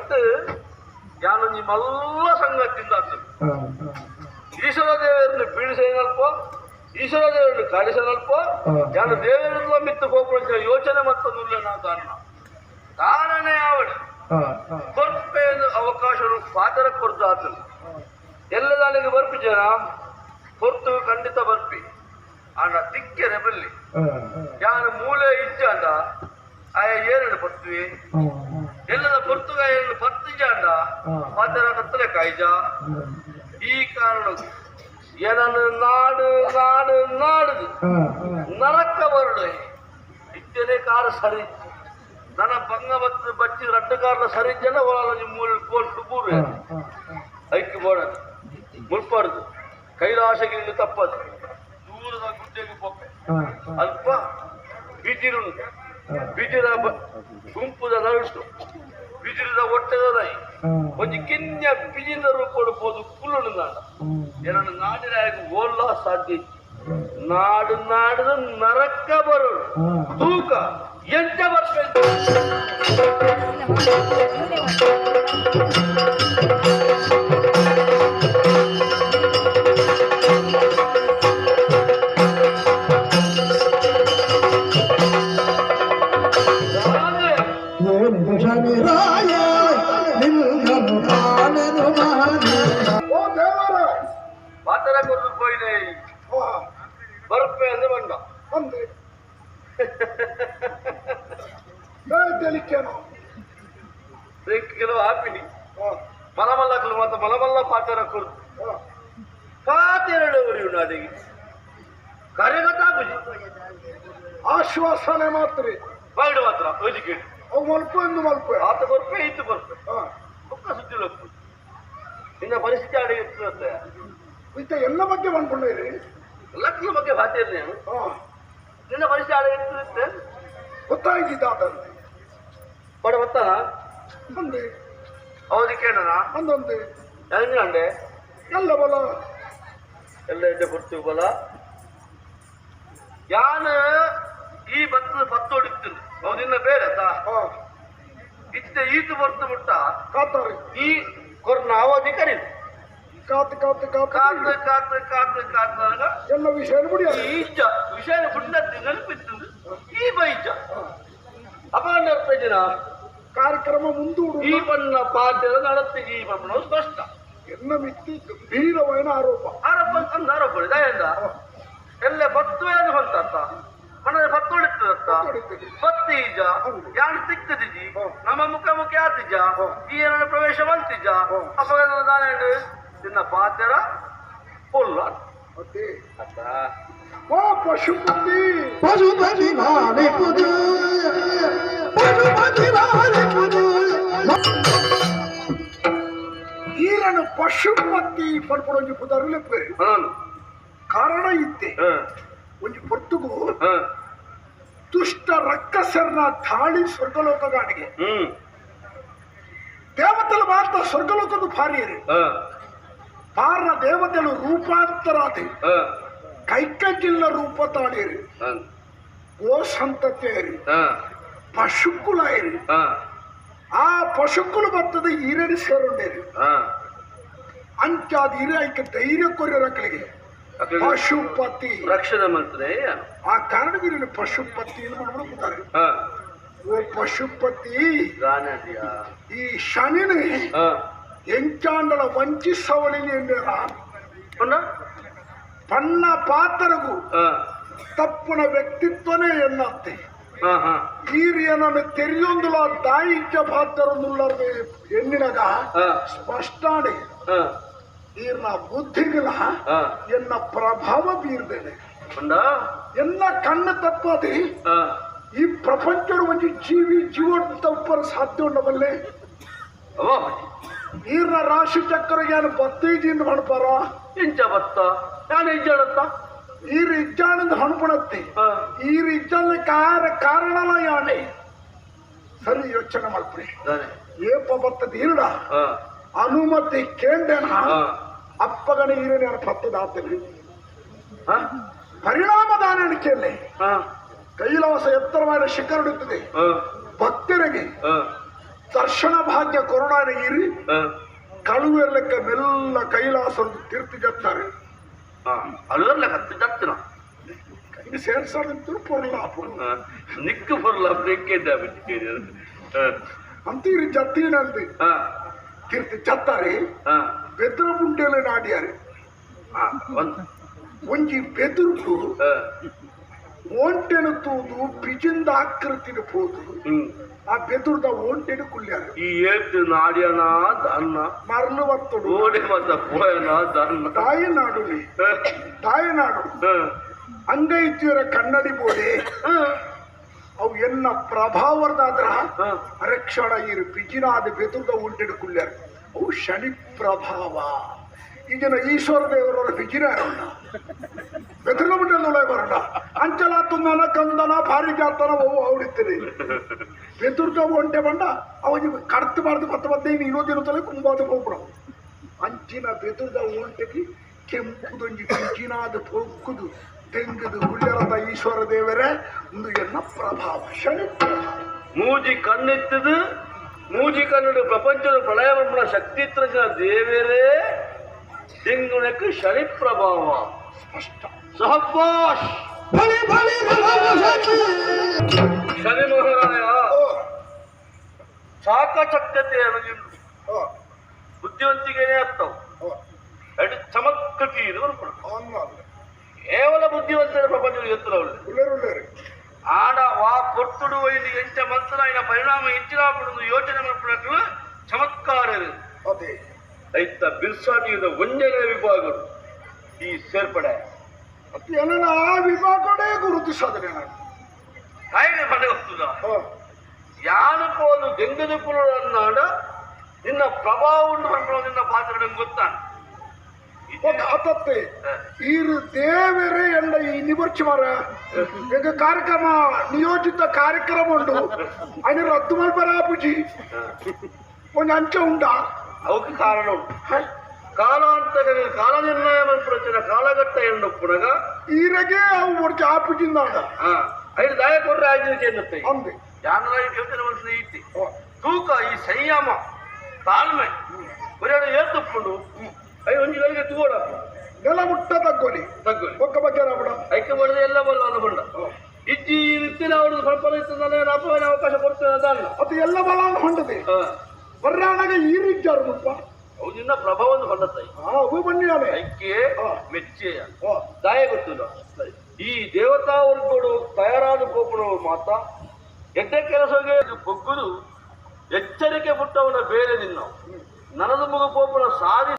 ಅತ್ತು ಯಾನು ಮಲ್ಲ ಸಂಗತಿಯಿಂದ ಈಶ್ವರ ದೇವರನ್ನು ಪೀಡಿಸಲ್ಪ ಈಶ್ವರ ದೇವರನ್ನು ಕಾಡಿಸನಲ್ಪ ಯಾನು ದೇವರನ್ನ ಮಿತ್ತು ಗೋಪುರ ಯೋಚನೆ ಮತ್ತೊಂದು ತಾನ ತಾನನೇ ಅವಳು ಕೊರ್ಪೆಯನ್ನು ಅವಕಾಶ ಪಾತ್ರ ಕೊಡ್ತಾತನು ಎಲ್ಲ ನನಗೆ ಬರ್ಪಿ ಜನ ಹೊರ್ತು ಖಂಡಿತ ಬರ್ಪಿ ಆಂಡ ತಿಕ್ಕೆರೆ ಬಲ್ಲಿ ಯಾನು ಮೂಲೆ ಇಜ್ಜಾಂಡ ಆಯ ಏರಡು ಪತ್ವಿ ಎಲ್ಲದ ಪೊರ್ತುಗ ಏರಡು ಪತ್ತಿಜಾಂಡ ಪಾತ್ರ ಕತ್ತಲೆ ಕಾಯ್ಜ ಈ ಕಾರಣ ಏನನ್ನು ನಾಡು ನಾಡು ನಾಡುದು ನರಕ ಬರಡು ಇತ್ತನೇ ಕಾರ ಸರಿ ನನ್ನ ಬಂಗ ಬತ್ತು ಬಚ್ಚಿ ರಡ್ಡು ಕಾರ್ಲ ಸರಿ ಜನ ಒಳ ಮೂರು ಕೋಲ್ಟು ಮೂರು ಐಕ್ಯ ಬೋಡದು ಮುಲ್ಪಾಡುದು ಕೈಲಾಸಗಿರಿ ತಪ್ಪದು ದೂರದ ಗುಡ್ಡೆಗೆ ಪೊಪ್ಪೆ ಅಲ್ಪ ಬಿದಿರು ಬಿದಿರ ಗುಂಪುದ ನಡುಟು ಬಿದಿರದ ಒಟ್ಟೆದ ಒಂಜಿ ಕಿನ್ಯ ಬಿಜಿನ ರೂಪಡು ಪೋದು ಕುಲ್ಲುಡು ನಾಡ ಏನನ್ನು ನಾಡಿನ ಓಲ್ಲ ಸಾಧ್ಯ ನಾಡು ನಾಡದ ನರಕ ಬರೋಡು ತೂಕ ಎಂತ ಬರ್ಬೇಕು ಮಾತರ ಕೊಟ್ಟು ಪೋಯಿದೆ ಬರ್ಪೆ ಅಂದ್ರೆ ಬಂದ ಕೆಲವು ಆಪಿನಿ ಮಲಮಲ್ಲಕಲು ಮಾತ್ರ ಮಲಮಲ್ಲ ಪಾತ್ರ ಕೊಡ್ತು ಪಾತೆರಡು ನಾಡಿಗೆ ಕಾರ್ಯಗತ ಆಶ್ವಾಸನೆ ಮಾತ್ರ ಬಾಯ್ಡು ಮಾತ್ರ ಓದಿಕೆ ಅವು ಮಲ್ಪ ಎಂದು ಮಲ್ಪ ಆತ ಬರ್ಪೆ ಈತ ಬರ್ಪೆ ಬುಕ್ಕ ಸುದ್ದಿ ಲಪ್ಪು ನಿನ್ನ ಪರಿಸ್ಥಿತಿ ಅಡಿಗೆ ಇರ್ತದೆ ಇತ್ತ ಎಲ್ಲ ಬಗ್ಗೆ ಬಂದ್ಕೊಂಡಿರಿ ಲಕ್ಷ್ಮಿ ಬಗ್ಗೆ ಭಾಷೆ ಇರಲಿ ನಿನ್ನ ಪರಿಸ್ಥಿತಿ ಅಡಿಗೆ ಇರ್ತದೆ ಗೊತ್ತಾಯ್ತಿದ್ದ ಬಡ ಬರ್ತಾನ ಅಂದೆ ಹೌದು ಕೇಳೋಣ ಅಂದಂತೆ ಹೆಂಗಂಡೆ ಎಲ್ಲ ಬಲ ಎಲ್ಲ ಎಡ್ಡೆ ಬರ್ತೀವಿ ಬಲ ಯಾನ ಈ ಭತ್ತದ ಪತ್ತೋಡಿತ್ತು ಹೌದಿನ್ನ ಬೇರೆ ಇತ್ತೆ ಈತು ಬರ್ತು ಬಿಟ್ಟ ಕಾತಾರೆ ಈ ಕೊರ್ನ ಅವಧಿ ಕರೀದು ಕಾತು ಕಾತು ಕಾತು ಕಾತು ಕಾತು ಕಾತು ಕಾತಾಗ ಎಲ್ಲ ವಿಷಯ ಬಿಡಿ ಈ ಇಜ್ಜ ವಿಷಯ ಬಿಡ್ನದ್ದು ನೆನಪಿತ್ತು ಈ ಬೈಜ ಅಪಗಂಡ ಜನ ಕಾರ್ಯಕ್ರಮ ಮುಂದೂಡು ಈ ಬಣ್ಣ ಪಾತ್ರ ನಡತ್ತೆ ಈ ಬಣ್ಣ ಸ್ಪಷ್ಟ ಎನ್ನ ಮಿತ್ತಿ ಗಂಭೀರವಾದ ಆರೋಪ ಆರೋಪ ಅಂದ ಆರೋಪ ದಯಿಂದ ಎಲ್ಲ ಬತ್ತುವೆ ಅಂತ ಮನದ ಪತ್ತೊಡಿತದತ್ತ ಪತ್ತೀಜ ಯಾರು ತಿಕ್ಕದಿಜಿ ನಮ್ಮ ಮುಖ ಮುಖ ಆತಿಜ ಈ ಎರಡು ಪ್ರವೇಶ ಬಂತಿಜ ಅಪಗಂಡ ದಾನೆ ನಿನ್ನ ಪಾತ್ರ ಪೊಲ್ಲ ಓ ಪಶುಪತಿ ಪಶುಪತಿ ಲಾಲಿಪುದು ಪಶುಪತಿ ಲಾಲಿಪುದು ಈರನು ಪಶುಪತಿ ಪಡ್ಪಡೊಂಜಿ ಪುದರುಲೆ ಪೇರು ಕಾರಣ ಇತ್ತೆ ಒಂಜಿ ಪೊರ್ತುಗು ದುಷ್ಟ ರಕ್ಕಸರ್ನ ದಾಳಿ ಸ್ವರ್ಗಲೋಕಗಾಡಿಗೆ ದೇವತೆలు ಮಾತ್ರ ಸ್ವರ್ಗಲೋಕದ ಭಾರಿಯರು ಪಾರ್ನ ದೇವತೆలు ರೂಪಾಂತರಾದಿ ಕೈಕಂಜಿಲ್ಲ ರೂಪ ತಾಳಿರಿ ಗೋ ಸಂತತಿಯರಿ ಪಶುಕುಲಾಯಿರಿ ಆ ಪಶುಕುಲು ಬರ್ತದೆ ಈರಡಿ ಸೇರುಂಡೇರಿ ಅಂಚಾದ ಇರೆ ಐಕ ಧೈರ್ಯ ಕೊರಿಯರಕ್ಕಳಿಗೆ ಪಶುಪತಿ ರಕ್ಷಣೆ ಮಾಡ್ತದೆ ಆ ಕಾರಣವಿರಲಿ ಪಶುಪತಿ ಮಾಡ್ಬಿಡ್ತಾರೆ ಓ ಪಶುಪತಿ ಈ ಶನಿನ ಎಂಚಾಂಡಲ ವಂಚಿಸವಳಿನಿ ಎಂದೇರ ಪಣ್ಣ ಪಾತ್ರಗೂ ತಪ್ಪುನ ವ್ಯಕ್ತಿತ್ವನೇ ಎನ್ನತ್ತೆ ಈರಿಯನನ್ನು ತೆರೆಯೊಂದುಲ ದಾಯಿಚ ಪಾತ್ರರೊಂದುಲ್ಲ ಎಣ್ಣಿನಾಗ ಸ್ಪಷ್ಟಾಡಿ ಈರ್ನ ಬುದ್ಧಿಗಳ ಎನ್ನ ಪ್ರಭಾವ ಬೀರ್ದೇನೆ ಎನ್ನ ಕಣ್ಣು ತಪ್ಪದೆ ಈ ಪ್ರಪಂಚದ ಒಂದು ಜೀವಿ ಜೀವ ತಪ್ಪರ ಸಾಧ್ಯ ಉಂಡಬಲ್ಲೆ ಈರ್ನ ರಾಶಿ ಚಕ್ರಗೆ ಏನು ಬತ್ತೈಜಿಂದ ಹಣಪಾರ ಇಂಚ ಬತ್ತ ನಾನು ಇಜ್ಜಾಡತ್ತ ಈರ್ ಇಜ್ಜಾನಂದ ಹಣಪಣತ್ತಿ ಈರ್ ಇಜ್ಜಾನ ಕಾರಣಲ ಯಾನೆ ಸರಿ ಯೋಚನೆ ಮಾಡ್ರಿ ಏಪ ಬತ್ತದ ಈರ್ಡ ಅನುಮತಿ ಕೇಂದ್ರನ ಅಪ್ಪಗಣ ಈರನ ಪತ್ತದ ಆತನಿ ಪರಿಣಾಮದಾನ ಕೇಳಿ ಕೈಲಾಸ ಎತ್ತರವಾದ ಶಿಖರಡುತ್ತದೆ ಭಕ್ತರಿಗೆ ದರ್ಶನ ಭಾಗ್ಯ ಕೊರೋನಾನ ಇರಿ ಕಳುವೆರ್ಲೆಕ್ಕ ಮೆಲ್ಲ ಕೈಲಾಸದ ತೀರ್ಥ ಜತ್ತಾರೆ. ಅಳುವರ್ಲ ಕತ್ತು ಜತ್ತನ ಇನ್ನು ಸೇರ್ಸಾದಂತೂ ಪೊರ್ಲಾಪು ನಿಕ್ಕು ಪೊರ್ಲಾಪು ನಿಕ್ಕಿದ್ದ ಅಂತ ಇರಿ ಜತ್ತಿನಂದು ತೀರ್ಥ ಜತ್ತಾರೆ. ಬೆದ್ರ ಬುಂಡೆಲೆ ನಾಡಿಯಾರೆ ಒಂಜಿ ಬೆದುರ್ಗು ಓಂಟೆನು ತೂದು ಬಿಜಿಂದ ಆಕೃತಿನ ಪೋದು ಆ ಬೆದುರ್ದ ಓಂಟೆನು ಕುಲ್ಯಾರು. ಈ ಏತ್ ನಾಡ್ಯನ ದಾನ್ನ ಮರಳು ಬತ್ತಡು ಓಡೆ ಮತ್ತ ಪೋಯನ ದಾನ್ನ ತಾಯಿನಾಡುಲಿ ತಾಯಿನಾಡು ಅಂಗೈತಿಯರ ಕನ್ನಡಿ ಬೋಡೆ ಅವು ಎನ್ನ ಪ್ರಭಾವದಾದ್ರ ರಕ್ಷಣ ಇರು ಬಿಜಿನಾದ ಬೆದುರ್ದ ಓಂಟೆನು ಕುಲ್ಯಾರು. ಅವು ಶನಿ ಪ್ರಭಾವ. ಈಗಿನ ಈಶ್ವರ ದೇವರವರ ಬಿಜಿನ ಬೆದರ್ಲ ಮುಂಡೆ ಬರೋಣ ಅಂಚಲ ತುಂದನ ಕಂದನ ಪಾರಿಜಾತನ ಅವು ಅವಡಿತ್ತೀರಿ ಬೆದುರ್ದ ಒಂಟೆ ಬಂಡ ಅವ ಕಡ್ತು ಬಾರ್ದು ಪತ್ತ ಪತ್ತ ಇನ್ನೊಂದಿನ ತಲೆ ಕುಂಬಾದ ಹೋಗ್ಬಿಡ ಅಂಚಿನ ಬೆದುರ್ದ ಒಂಟೆಗೆ ಕೆಂಪುದೊಂಜಿ ಬಿಜಿನಾದ ಪೊಕ್ಕುದು ತೆಂಗುದು ಗುಳ್ಳೆರದ ಈಶ್ವರ ದೇವರೇ ಒಂದು ಎನ್ನ ಪ್ರಭಾವ ಶನಿ ಪ್ರಭಾವ. ಮೂಜಿ ಕಣ್ಣಿತ್ತದು ಮೂಜಿ ಕಣ್ಣು ಪ್ರಪಂಚದ ಪ್ರಳಯ ಬ್ರಹ್ಮಣ ಶಕ್ತಿ ದೇವರೇ ತೆಂಗುಣಕ್ಕೆ ಶನಿ ಪ್ರಭಾವ ಸ್ಪಷ್ಟ. ಸಹಬಾಷ್ ಬಳಿ ಬಳಿ ಶನಿ ಮಹಾರಾಯ ಚಾಕಚಕ್ಯತೆ ಬುದ್ಧಿವಂತಿಕೆನೇ ಆಗ್ತಾವ ಅಡಿ ಚಮತ್ಕೃತಿ ಇದು ಕೇವಲ ಬುದ್ಧಿವಂತರ ಪ್ರಪಂಚದ ಎತ್ತರ ಆಡ ವಾ ಪೊರ್ತುಡು ವೈಲಿ ಎಂಚ ಮಂತ್ರನ ಪರಿಣಾಮ ಹೆಚ್ಚಿನ ಯೋಚನೆ ಮಾಡ್ಕೊಳಕ್ಕೆ ಚಮತ್ಕಾರ ಐತ ಬಿರ್ಸಾಟಿದ ಒಂಜನೇ ವಿಭಾಗ ಈ ಸೇರ್ಪಡೆ ಆ ವಿಭಾಗನೇ ಗುರುತಿಸೋದ್ರೆ ಹಾಗೆ ಮನೆ ಹೋಗ್ತದ ಯಾನಕ್ಕೋದು ದೆಂಗದ ಪುರುಳನ್ನಾಡ ನಿನ್ನ ಪ್ರಭಾವ ಉಂಟು ಮಾಡ್ಕೊಳ್ಳೋ ನಿನ್ನ ಪಾತ್ರ ಗೊತ್ತಾನ ಅತತ್ತೆ ಈರು ದೇವರೇ ಎಂಡ ಈ ನಿವರ್ಚಿ ಮಾರ ಈಗ ಕಾರ್ಯಕ್ರಮ ನಿಯೋಜಿತ ಕಾರ್ಯಕ್ರಮ ಉಂಟು ఆయన ರದ್ದು ಮಲ್ಪರ ಆಪುಜಿ ಒಂದು ಅಂಚೆ ಉಂಡಾ ಅವಕ್ಕೆ ಕಾರಣ ಉಂಟು. ಕಾಲಾಂತ ಕಾಲ ನಿರ್ಣಯ ಪ್ರಚನ ಕಾಲಘಟ್ಟ ಎಂಡು ಪುನಗ ಈರಗೆ ಅವು ಒಡ್ಚ ಆಪುಜಿಂದಾಡ ಐದು ದಾಯ ಕೊರ್ರೆ ಆಯ್ತು ಎನ್ನುತ್ತೆ ಅಂದೆ ಯಾನರಾಗಿ ಯೋಚನೆ ಮನಸ್ಸು ಈತಿ ತೂಕ ಈ ಸಂಯಮ ತಾಳ್ಮೆ ಒರೆಡು ಏರ್ತುಪ್ಪುಂಡು I ಒಂಜಿ ಗಳಿಗೆ ತೂಡಪ್ಪ ನೆಲ ಮುಟ್ಟ ತಗ್ಗೊಲಿ ತಗ್ಗೊಲಿ ಒಕ್ಕ ಬಗ್ಗೆ ಬಿಡ ಐಕೆ ಬಡದೆ ಎಲ್ಲ ಬಲ್ಲ ಅನ್ಕೊಂಡ ಇಜ್ಜಿ ಈ ರೀತಿ ಅವರು ಸ್ವಲ್ಪ ಅಪಮಾನ ಅವಕಾಶ ಕೊಡ್ತೇನೆ ಅದಲ್ಲ ಅದು ಎಲ್ಲ ಬಲ ಹೊಂಡದೆ ಬರ್ರಾಣಗ ಈ ರೀತಿಯಾರು ಮುಟ್ಪ ಅವು ನಿನ್ನ ಪ್ರಭಾವವನ್ನು ಹೊಂದತ್ತಾಯಿ ಅವು ಬನ್ನಿಯಾನೆ ಐಕೆ ಮೆಚ್ಚೆಯ ದಾಯ ಗೊತ್ತಿಲ್ಲ ಈ ದೇವತಾ ವರ್ಗಗಳು ತಯಾರಾದ ಕೋಪಣ ಮಾತ ಎಡ್ಡ ಕೆಲಸಗೆ ಬೊಗ್ಗುದು ಎಚ್ಚರಿಕೆ ಪುಟ್ಟವನ ಬೇರೆ ನಿನ್ನ ನನದು ಮುಗ ಕೋಪಣ ಸಾಧಿ.